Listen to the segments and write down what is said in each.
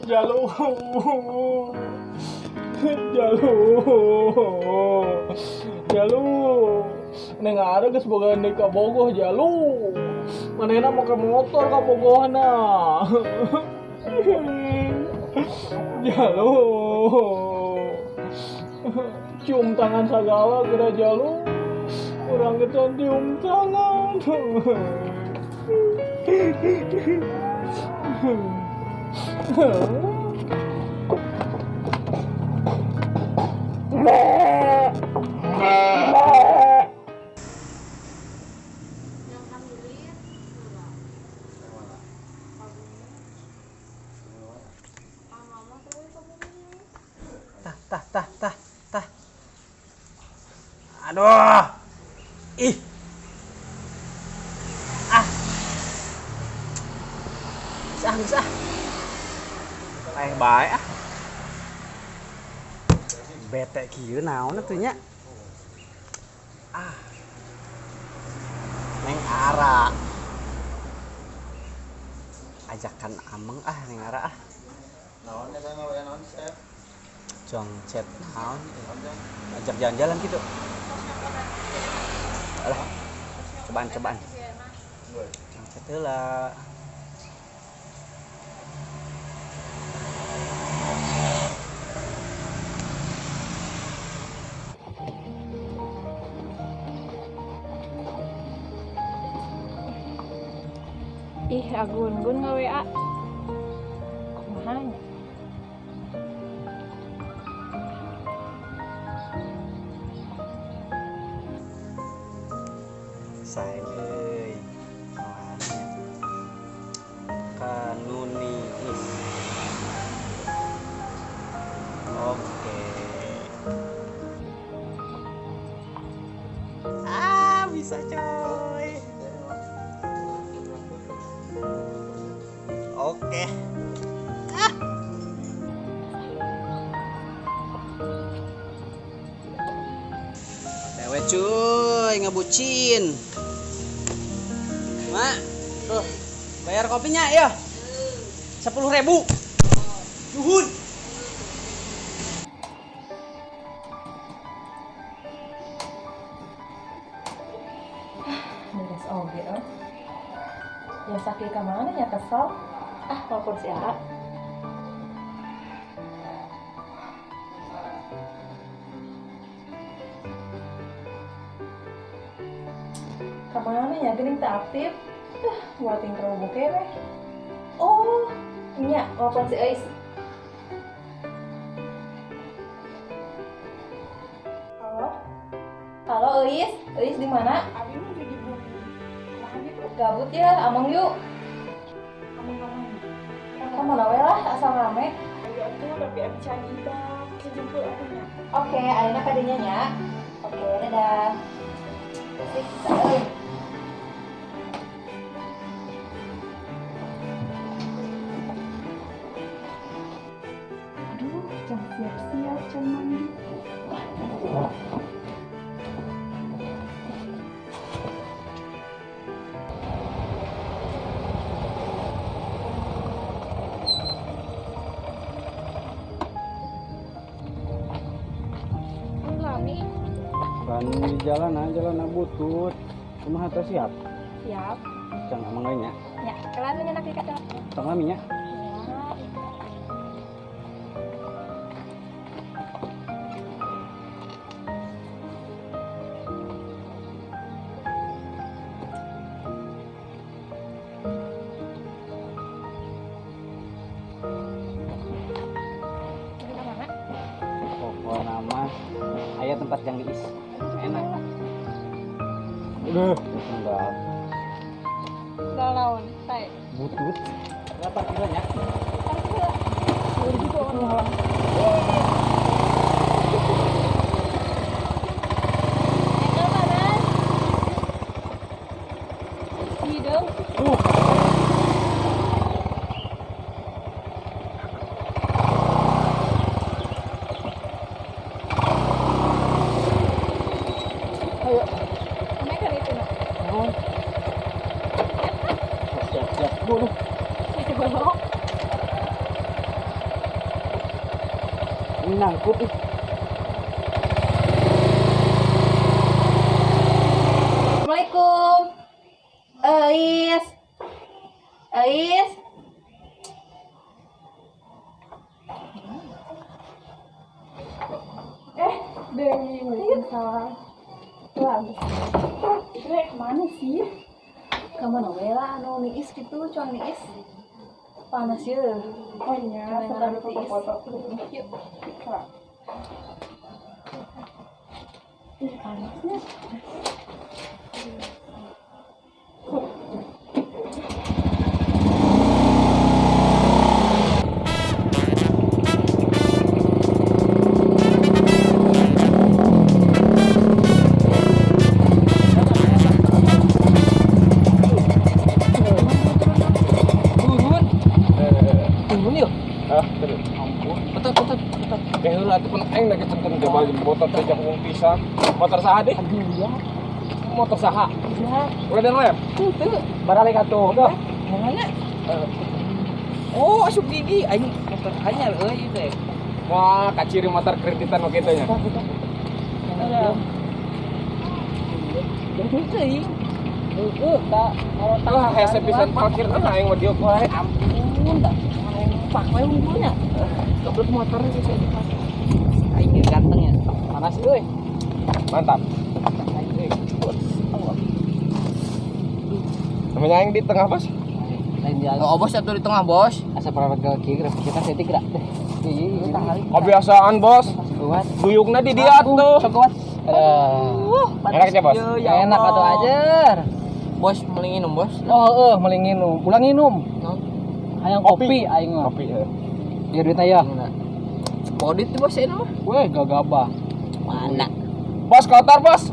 Jalu. Jalu. Jalu. Neng Ara geus boga deui ka Bogoh Jalu. Manehna make motor ka Bogohna. Jalu. Cium tangan sagala geura Jalu. Urang geus cium tangan. Tah tah tah tah. Aduh. Ih. Ah. Geus ah. Paeh bae ah. Bete kieu naon atuh nya? Ah. Neng Ara. Ajakan ameng ah Neng Ara ah. Naon eta ngawean naon sep? Jong chat naon? Ajak jalan-jalan gitu. Alah. Cobaan-cobaan. Jong chat heula. Ih, Agun-gun nge-WA. Kumaha nya? Sae euy. Kanuni is. Oke. Ah, bisa coy. Oke. Ah. Dewe cuy, ngebucin. Mak, tuh, bayar kopinya ya. 10.000. Nuhun. Beres oge oh. Ya sakit ka mana nya kesel. Ah, telepon si Ara. Kamana nya geuning teu aktif. Ah, buatin kerobok weh. Oh, nya telepon si Eis. Halo. Halo Eis, Eis di mana? Abi mah di bumi. Kumaha gitu? Gabut ya, amang yuk. Kamu mana we lah, asal rame. Ayo atuh, tapi abi can ibak. Dijemput akunya. Oke, ayeuna ka dinya nya. Oke, dadah. Sip, bisa euy. Aduh, jangan siap-siap, can mandi. Kan di jalan jalan butut. Kumaha teh siap? Siap. Can amang we nya. Ya, kelar nya nak ikat. Tong lami nya. Ya. Pokokna mah aya tempat yang diis. Enak. Udah, enggak. Enggak lawan, tay. Butut. Berapa kilonya? Gitu orang. Engkel panas. Hidung. Ayo. Mereka itu nak. Oh. Siap-siap dulu. Itu belok. Nangkut ih. Assalamualaikum. Ais. Ais. Dewi, waalaikumsalam. Wah, Rek, mana sih? Kamana we lah anu niis gitu, cuang niis. Panas ya. Oh iya, setelah foto-foto. Yuk. Ih, panasnya. Motor teh jangkung pisan. Motor saha deh? Aduh ya. Motor saha? Ya. Udah ada rem? Henteu. Baralik atuh. Dah. Mana? Oh, asup gigi aing motor anyar euy ieu teh. Wah, kaciri motor kreditan mah kitu nya. Henteu ieu. Heueuh, da Wah, hese pisan parkir teh aing mah dieu wae. Ampun da. Pak we unggulnya. Goblok motor geus aing ganteng ya. Panas euy. Mantap. Namanya aing di tengah, Bos. Oh, Bos atuh di tengah, Bos. Asa parapat ke kieu kita setik gerak. Ieu tah. Kebiasaan, Bos. Kuat. Duyungna di dia tuh. Sok kuat. Enak ya, Bos? Enak atuh aja. Bos meuli nginum, Bos. Oh, heeh, meuli nginum. Ulah nginum. Hayang kopi aing mah. Kopi, heeh. Ieu duitna ya. Bodit tuh Bos ini mah. Weh, gagabah. Mana? Bos kotor, Bos.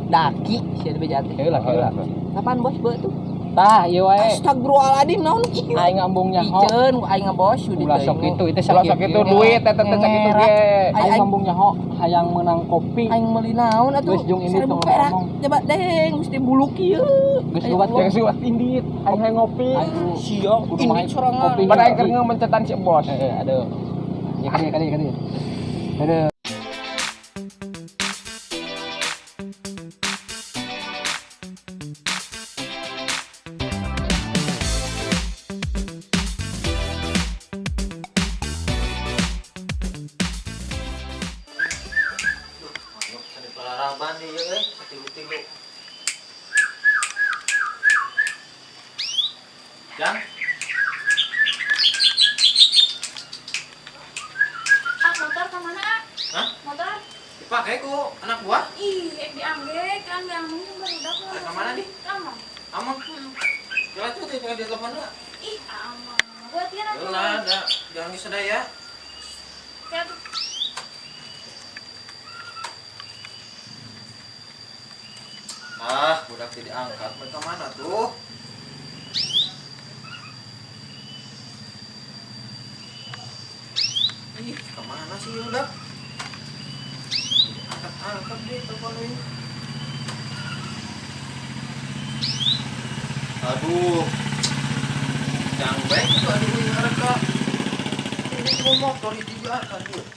Daki sia beja teh. Heula, heula. Kapan Bos beuh tuh? Tah, ieu wae. Astagfirullahaladzim naon ieu? Aing ngambung nyaho. Iceun aing bos Ulah sok itu, itu Ulah sok itu duit eta teh sakitu ge. Aing ngambung nyaho hayang meunang kopi. Aing meuli naon atuh? Geus jeung ini tong ngomong. Coba deng geus dibuluk ieu. Geus luwat jeung siwat indit. Aing hayang ngopi. Sia, indit sorangan. Pada aing keur mencetan si bos. Heeh, aduh. Ya kali kali kali. Aduh. Jang? Ah, motor kemana, ah? Hah? Motor? Dipakai ku anak buah? Ih, diambil, kan diambil baru dapat. Kemana nih? Amang. Amang? Jalan tuh, jangan di telepon lah. Ih, amang. Buat kira tuh. Lah, ada. Jangan disedai ya. Ya tuh. Ah, budak tidak angkat. Mereka mana tuh? Ih, kemana sih udah? Angkat-angkat deh telepon ini. Aduh, jangan baik itu aduh ini mereka. Ini mau motor itu juga aduh.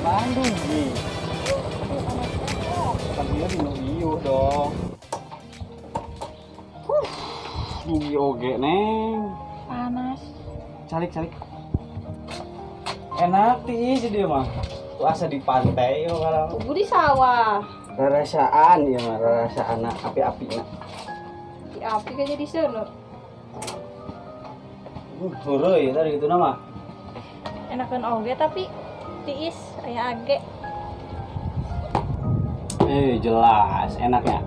Bandung nih. Dia di ieu dong. Dugi oge neng. Panas. Calik calik. Enak ti jadi mah. Asa di pantai yo kalau. Kubu di sawah. Rarasaan ieu mah, rarasaan api-apina. Di api kan jadi seuneu. Heureui tadi kitu mah. Enakan oge tapi tiis aya age. Jelas enaknya.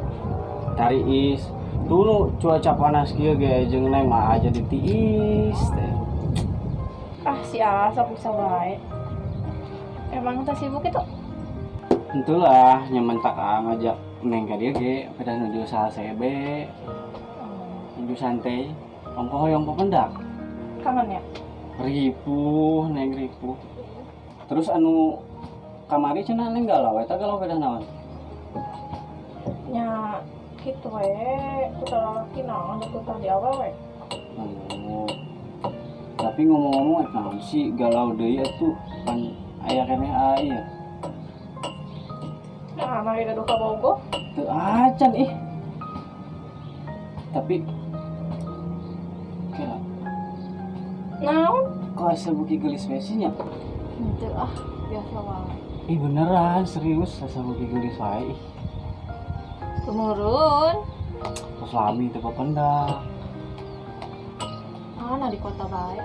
Tari is. Tulu cuaca panas kieu ge jeung neng mah aja di tiis teh. Ah si Asap bisa wae. Emang teh sibuk itu? Entulah nyaman tak ngajak neng ka dieu ge pedah nuju sasebe. Nuju santai. Ongkoh hoyong pependak. Kangen ya? Ripuh neng ripuh. Terus anu kamari cenah neng galau eta galau pedah naon? Nya kitu we, ku lalaki naon tah di awewe. Oh. Tapi ngomong-ngomong naon sih galau deui atuh pan aya keneh aya. Nah, mari gaduh ka bogoh. Teu acan ih. Tapi kira. Naon? Kok asa beuki geulis we sih nya? Henteu ah, biasa wae. Ih beneran serius asa beuki geulis wae ih. Tumurun. Terus lami teu papendak. Ah, nah di kota bae.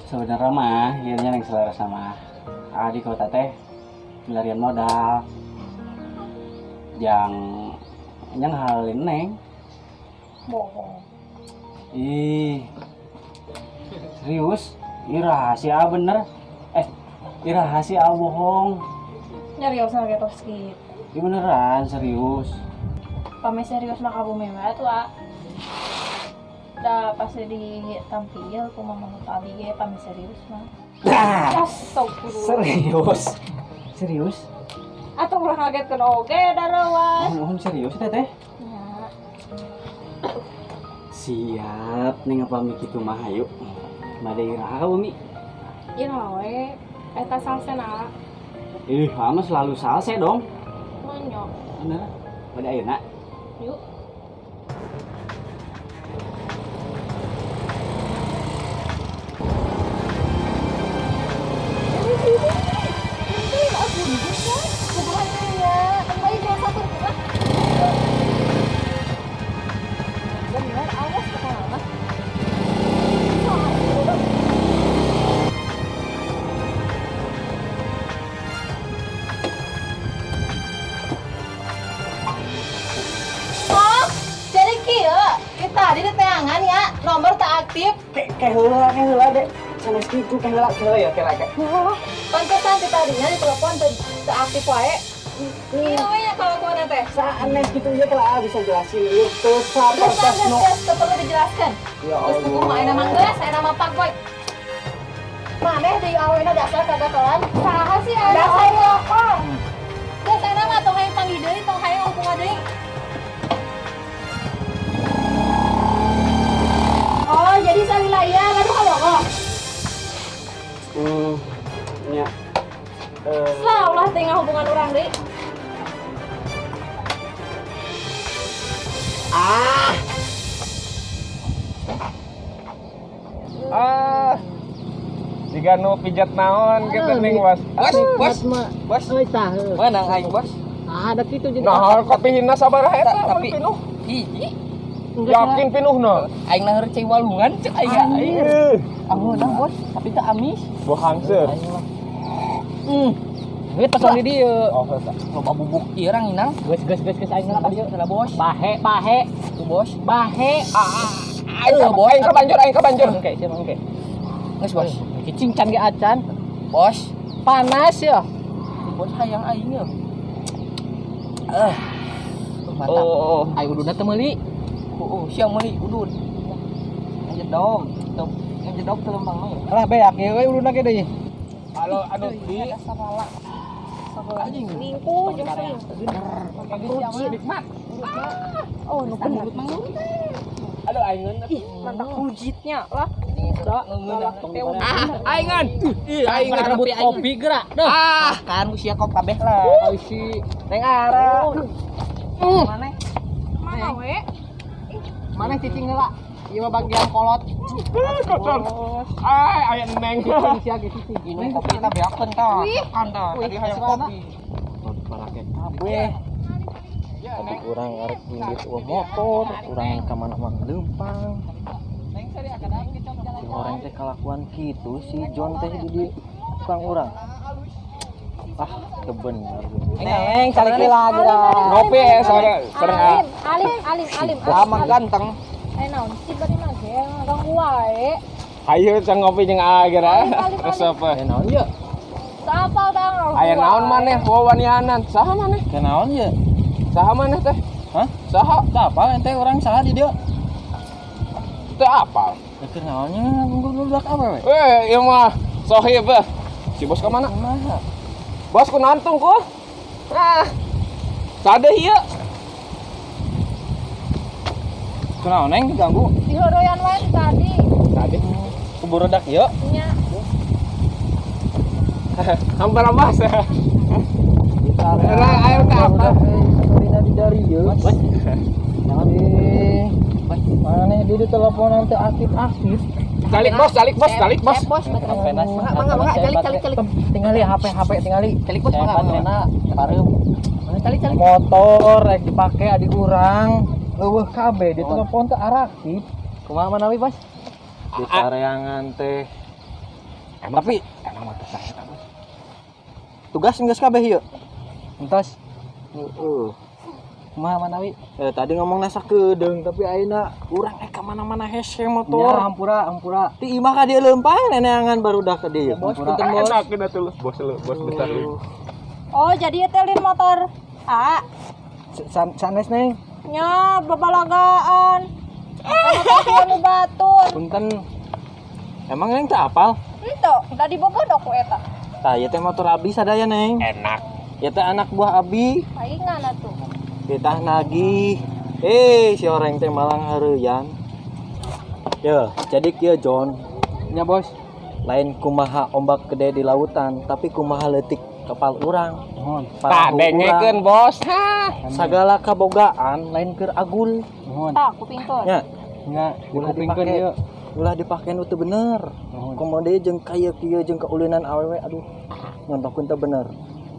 Sebenarnya mah ieu nya yang selera sama di kota teh larian modal. Yang halin neng. Bohong. Ih. Serius? Ih rahasia bener. Ih rahasia bohong. Nyari usah getos kitu. Ih beneran serius. Pame serius mah ka bumi wae atuh, ah. Da pasti ditampil ku mama abi ge pame serius mah. Astagfirullah. Serius. Serius? Atuh ulah ngagetkeun oge darawas. Nuhun serius teh teh. Ya. Siap ning apa mi kitu mah hayu. Made iraha bumi. Iraha we eta salsena. Ih, mah selalu salse dong. Monyok. Bener. Made ayeuna. Yuk. Tadi di teangan ya, nomor tak aktif. Keheula dek. Sanes kitu keheula ya kela ke. Pantesan ti tadinya di telepon teu aktif wae. Iya we ya kalau kuana teh. Sanes kitu ieu kela bisa jelasin ieu teu sapertos nu. Teu perlu dijelaskan. Ya Allah. Geus kumaha ayeuna mah geus, ayeuna mah pak boy. Maneh deui awena dasar kagatelan. Saha sih ayeuna? Dasar rokok. Geus ayeuna mah tong hayang panggih deui, tong hayang hubungan deui. Oh, jadi salilaya ngaduh ka bogoh. Nya. Lah, ulah teh ngahubungan urang deui. Ah. Jiga nu pijat naon kitu ning, Bos. Bos, bos. Euy tah. Mana aing, Bos? Ah, ada kitu jadi. Nah, kopihina sabaraha eta tapi pinuh. Hiji. Yakin pinuhna. Aing naheur cai walungan cek aing. Amun bos, tapi teu amis. Bohang seur. Geus pasang di dieu. Oh, heuh. Loba bubuk ieu ranginang. Geus geus geus geus aing ka dieu. Salah bos. Bahe, bahe. Tuh bos. Bahe. Aing bos, aing ka banjur, aing ka banjur. Engke, siapa engke. Geus bos. Cicing can ge acan. Bos, panas ya. Bos hayang aing ya. Mantap. Oh. Aing ududna teu meuli. Oh, siang meuli udud. Ngejedog, teu ngejedog teu lempang mah ya. Lah beak ieu we ududna ge deui. Halo anu di anjing. Lingku jeung sing. Nikmat. Oh, nu bener. Aduh aingeun. Ih, mantap ujitnya lah. Aingan. Ih, aing rebut kopi gerak. Duh. Ah, kan usia kop kabeh lah. Isi Neng ara. Mana? Mana we? Mana cicing heula? Ieu mah bagian kolot. Kocor. Ay, aya neng. Cicing sia ge cicing. Minum kopi ta beakeun ta. Tekan ta. Tadi hayang kopi. Paraket kabeh. Tapi urang arek minggit eueuh motor, urang ka mana-mana leumpang. Si horeng teh kalakuan kitu si John teh di tukang urang. Ah, teu bener. Neng, calik heula geura. Ngopi sareng sareng Alim, alim, alim. Lama ganteng. Eh naon sih bari mah ge ganggu wae. Hayu can ngopi jeung A geura. Resep. Eh naon ye? Sapal tang. Aya naon maneh wawanianan? Saha maneh? Teh naon ye? Saha maneh teh? Hah? Saha? Teu apal ente urang saha di dieu? Teu apal. Keur naonnya nunggu-nunggu awewe? Eh, ieu mah sohib. Si bos ka mana? Kumaha? Bos ku naon tungku? Ah. Sade ieu. Kunaon Neng diganggu? Dihoroyan wae ti tadi. Tadi kubur redak ieu. Nya. Hampir ambas. Era ayo ka apa? Sakurina di dari ieu. Jangan di mana di teleponan teh aktif-aktif. Calik bos, calik bos, calik bos. Bos, mangga mangga mangga calik calik calik. Tingali HP HP tingali. Calik bos mangga mangga. Pareum. Calik calik. Motor rek dipake adik urang. Leuweuh kabeh di telepon teh araktif. Kumaha manawi, Bos? Di tareangan teh. Tapi emang mah teh saya bos. Tugas geus kabeh ieu. Entos. Heeh. Kumaha manawi? Tadi ngomong sakedeung tapi ayeuna urang ka mana-mana hese motor. Ya, hampura, hampura. Ti imah ka dieu leumpang neneangan barudak ka dieu. Bos, punten bos. Enak atuh lu. Bos lu, bos besar lu. Oh, jadi ieu teh lin motor A. Sanes Neng. Nya babalagaan. Motor nu batur. Punten. Emang Neng teh apal? Henteu, da dibobodok ku eta. Tah ieu teh motor abi sadaya Neng. Enak. Ieu teh anak buah abi. Paingan atuh. Ditah nagih. Si oreng teh malang hareuyan. Ye, jadi kieu John. Nya bos. Lain kumaha ombak gede di lautan, tapi kumaha leutik kapal urang. Mohon. Tah dengekeun bos. Hah. Sagala kabogaan lain keur agul. Mohon. Tah kupingkeun. Nya, Nya, ulah dikupingkeun dipake. ieu. Ulah dipake nu teu bener. Mohon. Komo deui jeung kaya kieu jeung kaulinan awewe aduh. Nyontokeun teu bener.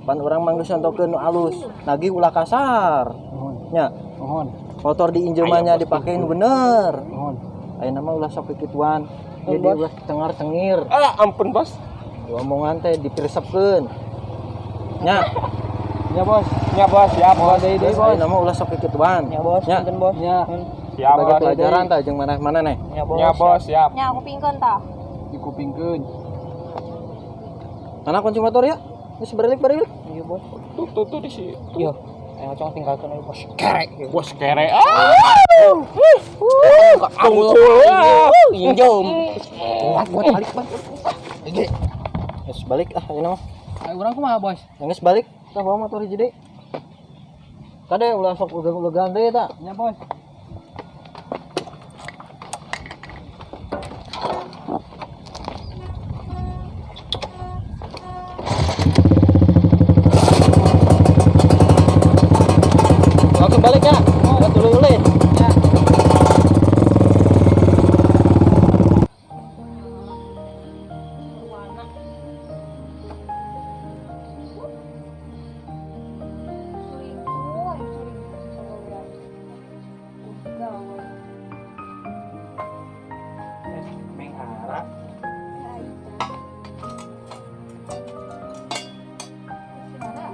Pan urang mah geus nyontokeun nu alus, nagih ulah kasar. Mohon. Nya, Mohon. motor diinjemannya dipake nu bener. Mohon. Ayeuna mah ulah sok kikituan. Jadi ulah cengar-cengir. Ah, ampun bos. Omongan teh dipiresepkeun. Nya, Nya bos. Nya bos, siap bos. Deui deui geus bos. ayeuna mah ulah sok kikituan. Nya bos, Nya, punten bos. Nya. Siap sebagai bos. pelajaran tah jeung maneh-maneh neh. Nya bos. Nya bos, siap. Nya kupingkeun tah. Dikupingkeun. Mana kunci motor ya? Geus balik-balik. Iya bos. Tuh tuh tuh di situ. Iya. Ayo cong tinggalkeun ayo bos. Kerek. Bos kerek. Ah. Tungkul. Injom. Kuat buat balik bos. Geus balik ah ayeuna mah. Ayo urang kumaha bos? Geus balik, tah bawa motor hiji deui. Kade ulah sok ulegan-ulegan deui tah. Nya bos. Langsung balik ya. Buat ulu-ulu. Warna. Selingkuh, ayo selingkuh sama urang. Gawe. Meng arah. Ya itu. Gimana?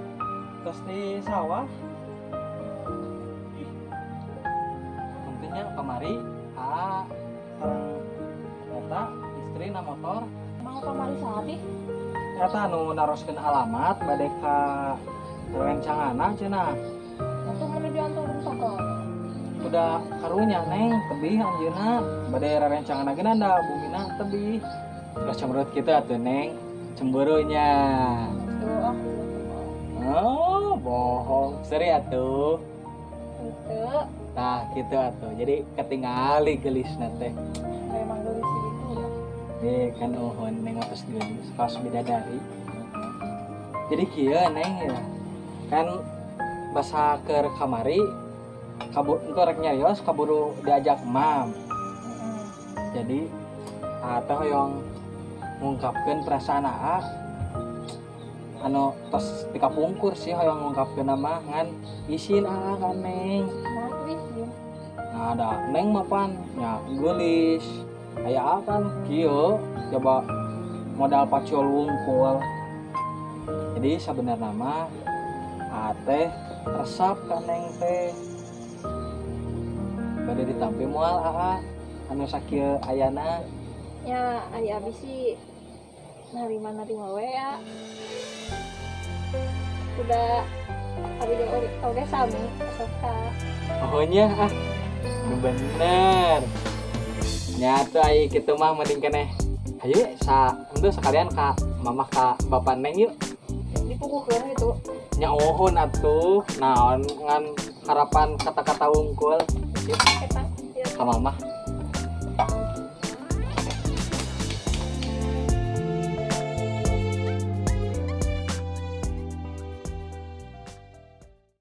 Terus di sawah. Pentingnya kamari A sareng eta istri na motor Emang kamari saha sih? eta nu naroskeun alamat bade ka rencangana cenah. Atuh mun dianturin sagala. Udah karunya Neng tebih anjeunna bade rerencangan ge da bumina tebih. Ulah cemberut kitu atuh Neng cemburunya. Tuh ah. Oh, bohong. Seri atuh. Henteu. Tah kitu atuh. Jadi ketingali geulisna teh. Memang geulis gitu ya. Kan uhun Neng atos geulis pas bidadari. Jadi kieu Neng ya. Kan basa keur kamari kabur engko rek nyarios kaburu diajak mam. Jadi teh hoyong ngungkapkeun perasaan aa anu tos dikapungkur sih hoyong ngungkapkeun mah ngan isin aa kan Neng. Nah, tuh izin. Nah, ada Neng mah pan nya geulis. Aya aa kan kieu coba modal pacul wungkul. Jadi sabenerna mah aa teh resep ka Neng teh. Bade ditampi moal aa anu sakieu ayana. Ya, ari abi sih narima-narima we ya. Udah abi jeung oge sami resep ka. Oh nya ah. Nu bener. Nya atuh ai kitu mah mending keneh. Ayo sa henteu sekalian ka mamah ka bapak Neng yuk. Dipukuhkeun gitu. Nya ohon atuh, naon ngan harapan kata-kata wungkul. Sip, Oke, Pak. Yuk. ka mama.